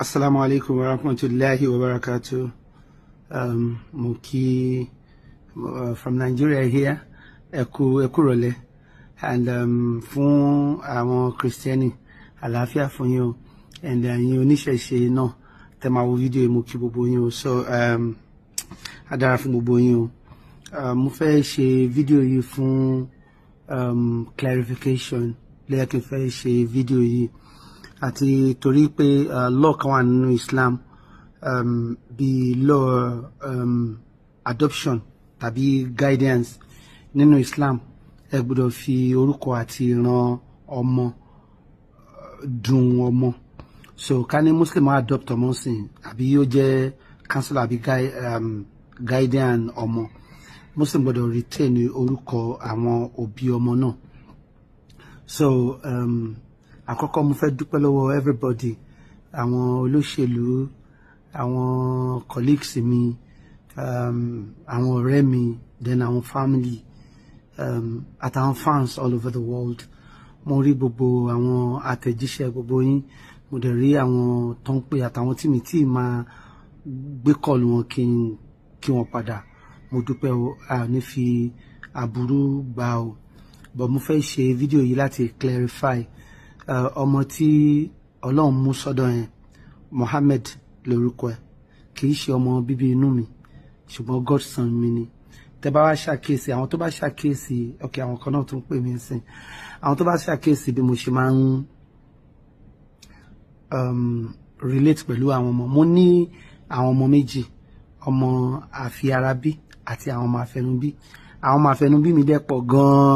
Assalamu alaikum wa rahmatullahi wa barakatuh. Mo kí from Nigeria here, ẹ kú ẹ kúrọ̀lẹ́, and fún àwọn Kristẹni, àlàáfíà fún yín o, and ẹ̀yin oníṣẹ̀ṣe náà tẹ́ máa wo fídíò yìí, mo kí gbogbo yín o. So á dára fún gbogbo yín o. Mo fẹ́ ṣe fídíò yìí fún clarification lẹ́yìn kí n fẹ́ ṣe fídíò yìí, àti torí pé law kan wà nínú Islam, bíi law adoption tàbí guidance nínú Islam. Ẹ gbọ́dọ̀ fi orúkọ àti ìran ọmọ dùn ọmọ. So ká ní Muslim adopt ọmọ sìn, àbí ó jẹ́ counselor àbí guardian ọmọ, Muslim gbọ́dọ̀ retain orúkọ àwọn òbí ọmọ náà. So àkọ́kọ́, mo fẹ́ dúpẹ́ lọ́wọ́ everybody, àwọn olóṣèlú, àwọn colleagues mi, àwọn ọ̀rẹ́ mi, then àwọn family, àtàwọn fans all over the world. Mo rí gbogbo àwọn àtẹ̀jíṣẹ́ gbogbo yín, mo dẹ̀ rí àwọn tó ń pè àtàwọn tí mi tí máa gbé call wọn kí n kí wọn padà. Mo dúpẹ́ o, a ní fi aburú gbà o. But mo fẹ́ ṣe fídíò yìí láti clarify ọmọ tí Ọlọ́run mú sọ́dọ̀ yẹn, Mohammed lórúkọ ẹ̀. Kì í ṣe ọmọ bíbí inú mi, ṣùgbọ́n godson mi ni. Tẹ́ bá wá ṣàkíyèsí, àwọn tó bá ṣàkíyèsí, ok, àwọn kan náà tún pè mí sìn, àwọn tó bá ṣàkíyèsí bí mo ṣe máa ń relate pẹ̀lú àwọn ọmọ mo ní, àwọn ọmọ méjì, ọmọ àfiarabí àti àwọn ọmọ àfẹnubí. Àwọn ọmọ àfẹnubí mi dẹ̀ pọ̀ gan-an.